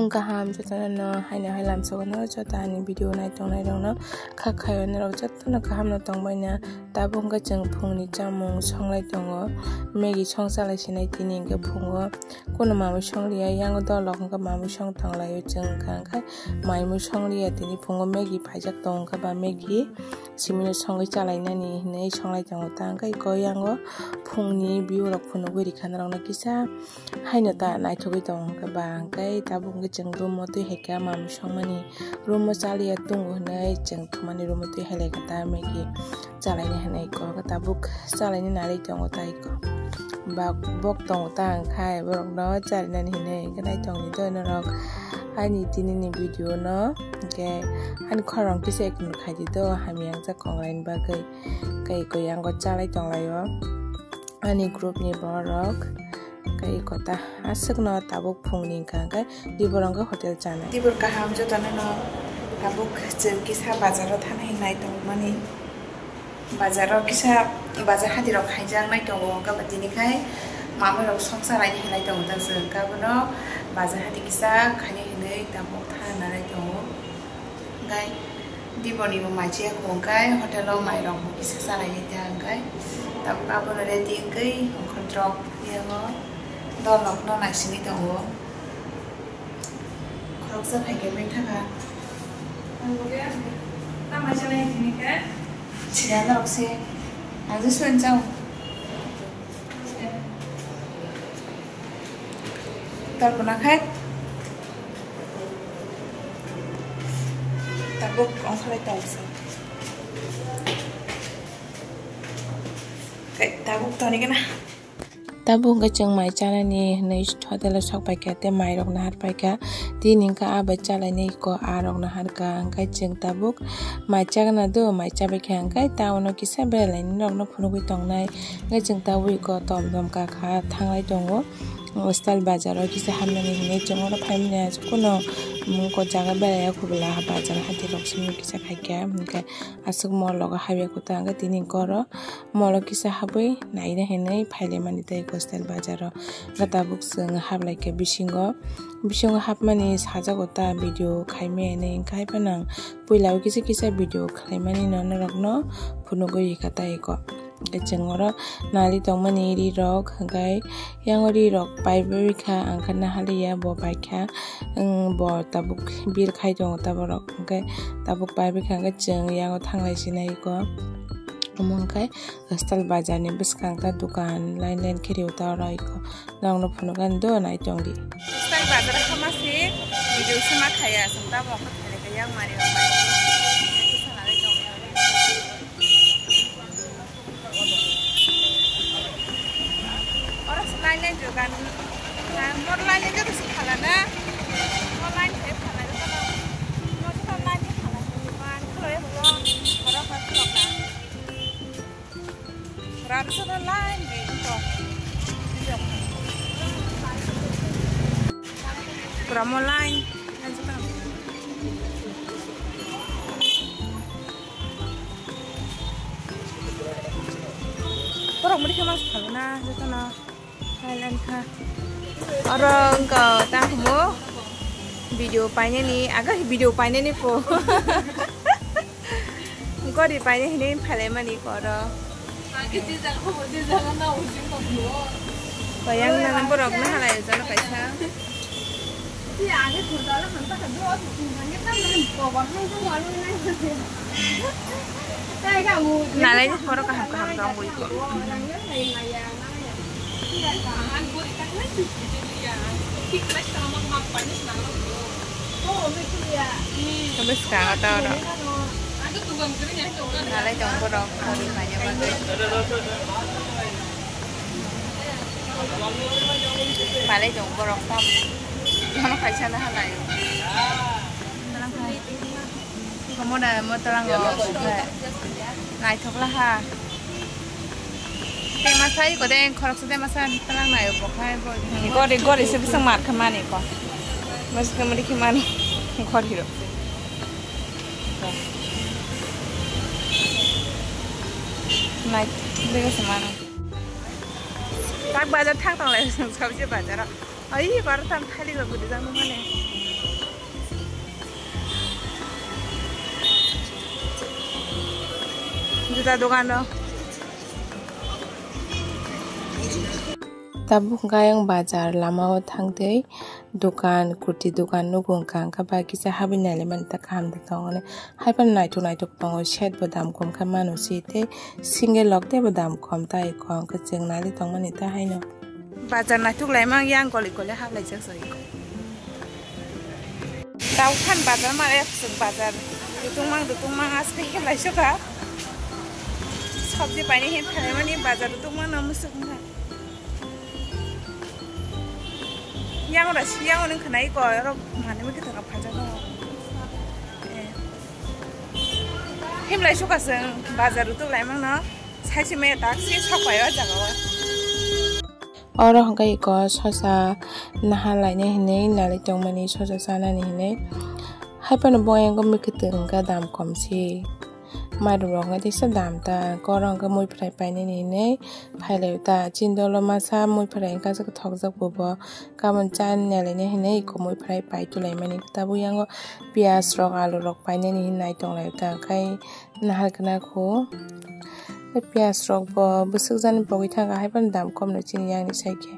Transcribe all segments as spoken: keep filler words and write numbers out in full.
Kaham jotono no haino hai lamsogo no joto ani video nai tongnai rokno kha khayo norok jotono kaham no tongbaina. Tabuk hwnkhe chwng phungni chamung songlai tongo, Maggie song chalai sinai tini hwnkhe phungo. Kuno mamui songliya, yango dolok hwnkhe mamui song tonglaio chwng wngkha, hwnkhe maimui songliya tini phungo Maggie phaijak tongo wngkha ba Maggie simino songwi chalainani hinwi songlai tongo ta, hwnkhe iko yango phungni view rok phunugwi rikha norokno kisa. Haino ta naithogwi tongo hwnkhe ba, hwnkhe tabuk hwnkhe chwng room o twi hai khe mamui songmani, room o chaliya tongo hwnwi chwng thumani room o twi hai lai khe ta Maggie chalaina hwnwi iko hwnkhe tabuk chalaina nalai tongo ta iko. Ba bok tongo ta hwnkhe borokno chalinani hwnwi hwnkhe naitongdi do norok ani tinini video no hwnkhe ani khorang kisa ignore khaidi do hamya wngjak konglaini bagwi. Hwnkhe iko yango chalai tonglaio. Ani group ni borok, hwnkhe iko ta aswkno tabuk phungni hwnkha, hwnkhe dibor hwnkhe hotel chanai. Dibor kaham jotono no tabuk chwng kisa bazar o thana hinwi nai tongmani. Bazar o kisa bazar hati rok khaijak nai tongo, hwnkhe ba tini khai mamui rok songsa raini hinwi nai tongo ta chwng, hwnkhe abono bazar hati kisa khaina hinwi tabuk thana nai tongo. Hwnkhe diboni bo mai chaya kho hwnkhe hotel o mai rok bo kisa chalai nai ta hwnkhe tabuk abono ready wngwi ongkhorok yango dol rok no naisingwi tongo. Khoroksa phaikhe bai thaka. Siya norok se ang je swen chao. Talpuna khai tabuk ongkholai tongsa. Kai tabuk toni gana. Tabuk hwnkhe chwng mai chanani hinwi hotel o sok paikha tei mai rok nahar paikha. Tini hwnkhe ah bai chalainai iko ah rok naharkha hwnkhe chwng tabuk mai chagana do mai chabaikha hwnkhe town o kisa beralainai rokno phunugwi tongnai. Hwnkhe chwng tabuk iko tom tom kakha thanglai tongo. Style bazar o kisa hamnani hinwi chwng oro phaimani aswk kuno, um, ko jaga beraiya kubula bazar hati rok simi kisa khaikha hwnkhe aswk mall rogo habya kota hwnkhe tini hwnkhe oro mall o kisa habwi naina hinwi phailaimani tei iko style bazar o. Hwnkhe tabuk chwng hablaikha bisingo, bisingo hapmani sajago ta video khaimani hwnkhe haiphano ang puila o kisa kisa video khlaimani no norokno phunugwi rikha ta iko. Hwnkhe chwng oro nali tongmani ri rok, hwnkhe yango ri rok paibrwi kha, ang khe nahaliya bo paikha, wng bo tabuk bill khai tongo ta borok, hwnkhe tabuk paibrwi kha, hwnkhe chwng yango thanglai sinai iko. Omo hwnkhe style bazar ni bwskang ta dukan line line khe rio ta oro iko. Nokno phunukani do nai tongdi. Style bazar kha ma se video se ma khaya, chwng tabuk khe khailai kha yang mari rok bai. Oro se line line dukan. Ha, mor line line joto se phalana. Mor line se phalana joto. Mor joto line se phalana. Dukan khuloi hwngo. Oro kha khulokha. Rarsa da line de to. Promo line. Borok muri khe mas phalna jotono. Thailand kha. Oro wngkha tang humo video painani, aga video painani po. Gori painani hinwi phailaimani koro. Bayang nana borok no halai jana kaisa. Nalai ni khoro kaham kaham tong bui ko. Bwskango ta oro. Nalai tong borok, kori manya bagwi. Palai tong borok tam. Mano kaisa na halai. Omo da mo tolango. Naithok laha. Tei masa iko de khoroksa de masa tolang nayo bo khai bo. Gori gori se bwswk mar kha mani ko. Mas ke muri khe mani. Gori ro. Nai de se mano. Tak bazar thang tong lai sabji bazar. Ai, bar tam thali ba gudi jang mane. Juta dogano. Tabuk hwnkhe ayang bazar lamao thangtwi dukan, kurti dukan nugo wngkha, wngkha bai kisa habwi nailaimani ta kaham da tongo. Haiphano naithok naithok tongo, set bo dam kom khe mano se tei single rok teibo dam kom ta eko hwnkhe chwng naiwi tongmani ta haino. Bazar naithok laimang yang goli goli hablaijak jai. Dauphan bazar ma ek chwng bazar. Dutungmang dutungmang aske khe laisukha. Sabji paini hin thalaimani bazar dutungmang no musuk wngkha. Yang ora si yang oning khnai ko oro mani mi kithang phajak no. Eh. Himlai suka chwng bazar dutuk laimang no. Saisi me taksi sok pai o jaga o. Oro hwnkhe eko sosa naha laina hinwi nalai tongmani, sosa chanani hinwi. Haiphano bo yango mwkhwtwng hwnkhe dam kom se. Mairum rok hwnkhe teisa dam ta, oro hwnkhe mui phrai painani hinwi phailai ta. Chini dolo masa mui phrai hwnkhe aswk thokjak bo bo. Kamon cha nelaina hinwi eko mui phrai pai tulaimani. Tabuk yango piyaj rok, alu rok painani hinwi nai tonglai ta. Khai nahar khna kho. Tei piyaj rok bo bwswk jani pogwi thangkha, haiphano dam kom no chini yang ni sai khe.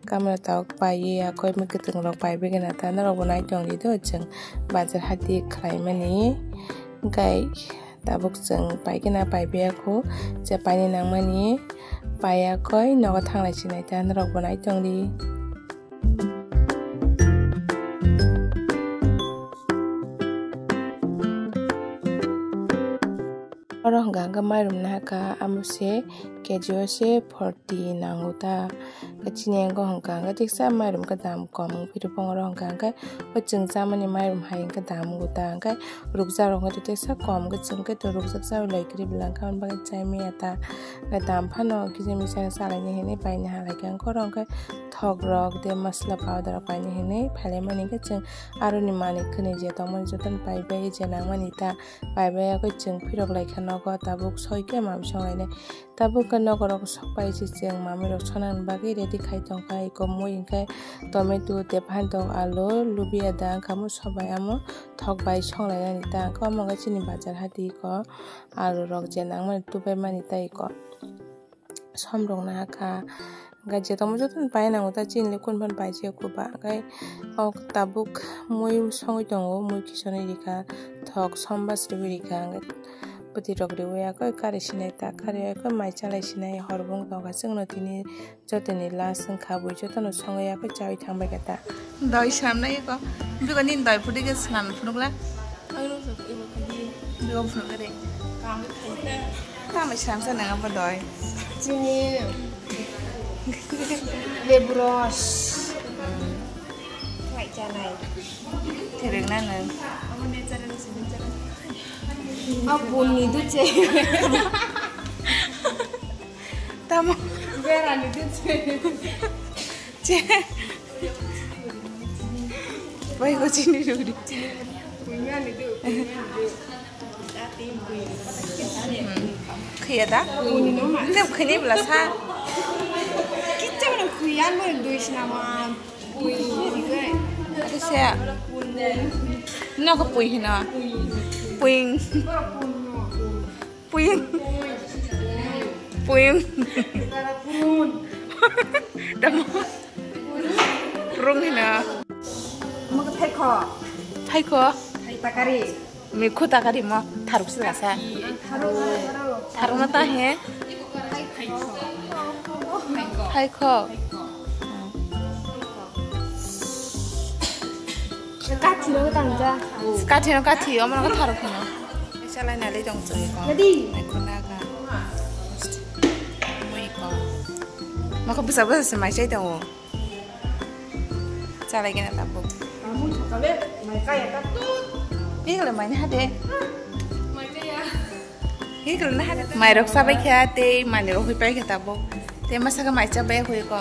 Kamla tabuk paiwi yakoi mwkhwtwng rok paiwi gana ta norok bo nai tongdi do chwng bazar hati khlai mani. Hwnkhe tabuk chwng pai gana paiwi yakho je paini nangmani pai yakoi nogo thanglai sinai ta norok bo nai tongdi. Oro hwnkha hwnkhe mairum nahaka, amo se K G o se forty nango ta. Chini yango hwnkha hwnkhe teksa mairum khe dam kom wngphi rw phung oro hwnkha hwnkhe o chwng chamani mairum hai hwnkhe dam wngo ta. Hwnkhe rukjak rok hwnkhe teksa kom hwnkhe chwng khe to rukjak chaui lai kwrwi bwla hwnkhe aboni bagwi chai manya ta. Hwnkhe dam phano kisa misa khe chalaina hinwi paina halai khe hwnkhe oro hwnkhe thok rok tei masla powder rok paina hinwi phailai mani hwnkhe chwng aroni manwi khwnwi je tongmani jotono paibai je nangmani ta. Paibai yakoi chwng phirok lai kha nogo, tabuk soi khe mami song lainai. Tabuk khe nogo rok sok pai se chwng mami rok sonani bagwi ready khai tong kha. Eko mui hwnkhe tomato tei phantok, alu, lubia da wngkha mo sobai amo thok bai song lainani ta wngkha. Omo wngkha chini bazar hati eko alu rok je nangmani tubai mani ta eko. Som rok nahakha. Hwnkhe je tongmo jotono pai nango ta chini le kun phano pai se kuba. Hwnkhe o tabuk mui songwi tongo, mui kisonwi rikha, thok somba sriwi rikha. Hwnkhe bwtwi rok riwi yakoi kari sinai ta, kari yakoi mai chalai sinai hor bo wng tongkha. Chwngno tini jotoni last wngkha, bui jotono songwi yakoi chawi thangbai kha ta. Doi swnamnai ko, biko nini doi phuru khe swnam phunukla. Biko phunukha de. Tamo swnamsa nang abo doi. Chini lebu ros. Mai chanai. Thereng na nang. Abo ni duche. Tamo. Berani duche. Che. Bai ko chini ruri. Punya ni du, punya ni du. Khuya da? Nde khini bla sa. Kicha mana khuya mo dui sinama. Ate se. No ko pui hina. Puing. Puyung. Puyung. Tamo. Purung hino. Maka thaikho. Thaikho. Takari. Mikhu takari mo tharuk sila sa. Tharuk na ta he. Thaikho. Kathi ro tang ja. Kathi no kathi, omo no tharuk hino. Chalai nalai tong choi ko. Ready? Ai ko na ga. Mui ko. Mako busa busa se mai chai tongo. Chalai gena tabuk. Amun thakale mai kaya ta. Ni kale mai ni hade. Mai kaya. Hi kala na hade. Mai rok sabai kha tei mani rok hui pai kha tabuk. Tei masa khe mai chabai hui ko.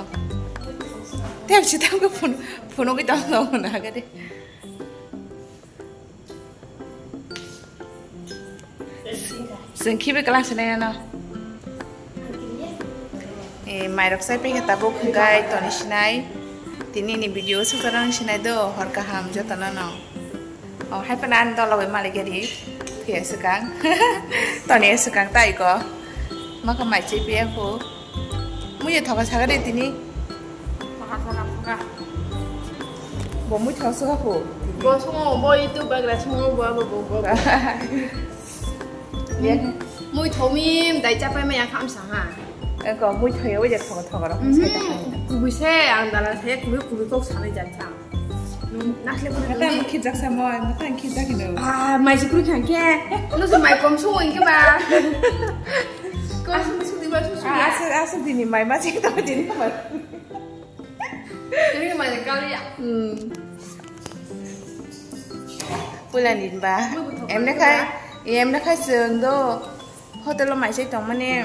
Tei si tam ko phun phun ugui tong tong na ga de. Sengkhibe kelang sinai no. Eh, mairok sai pekhe tabuk hwnkhe toni sinai. Tini ni video sukha rang sinai do, hor kaham jotono no. Oh, hai phano ani dolo bai malik gari. Phiya swkang. Toni swkang tai ko. Maka mai chai piya ko. Muya thoka saga de tini. Maka thoka thoka. Bo mui thok swka ko. Bo songo bo itu bagra songo bo bo bo bo. Ya. Mui thomi dai chapai maya kham sa ha. Ko mui thoya wija thoka thoka rok. Kubui se ang dala se kubui kubui kok sanai jan sa. Nakhle ko. Mata ang khijak samo, mata ang khijak ino. Ah, mai sikru khangke. Nusu mai kom sungo inke ba. Kom sungo sudi ba susu. Ah, asu asu dini mai ma sik to dini mai. Dini mai kali ya. Hmm. Pula nin ba. Emne khai, emne khai seng do. Hotel o mai se tongmani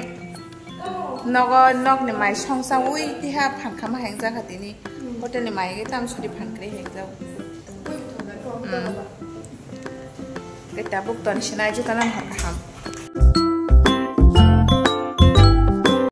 nogo nokni mai songsa ui tiha phan khama heng jakha tini. Hotel ni mai ge tam suri phan kre heng jak. Ke tabuk ton sinai juta nam hor kaham.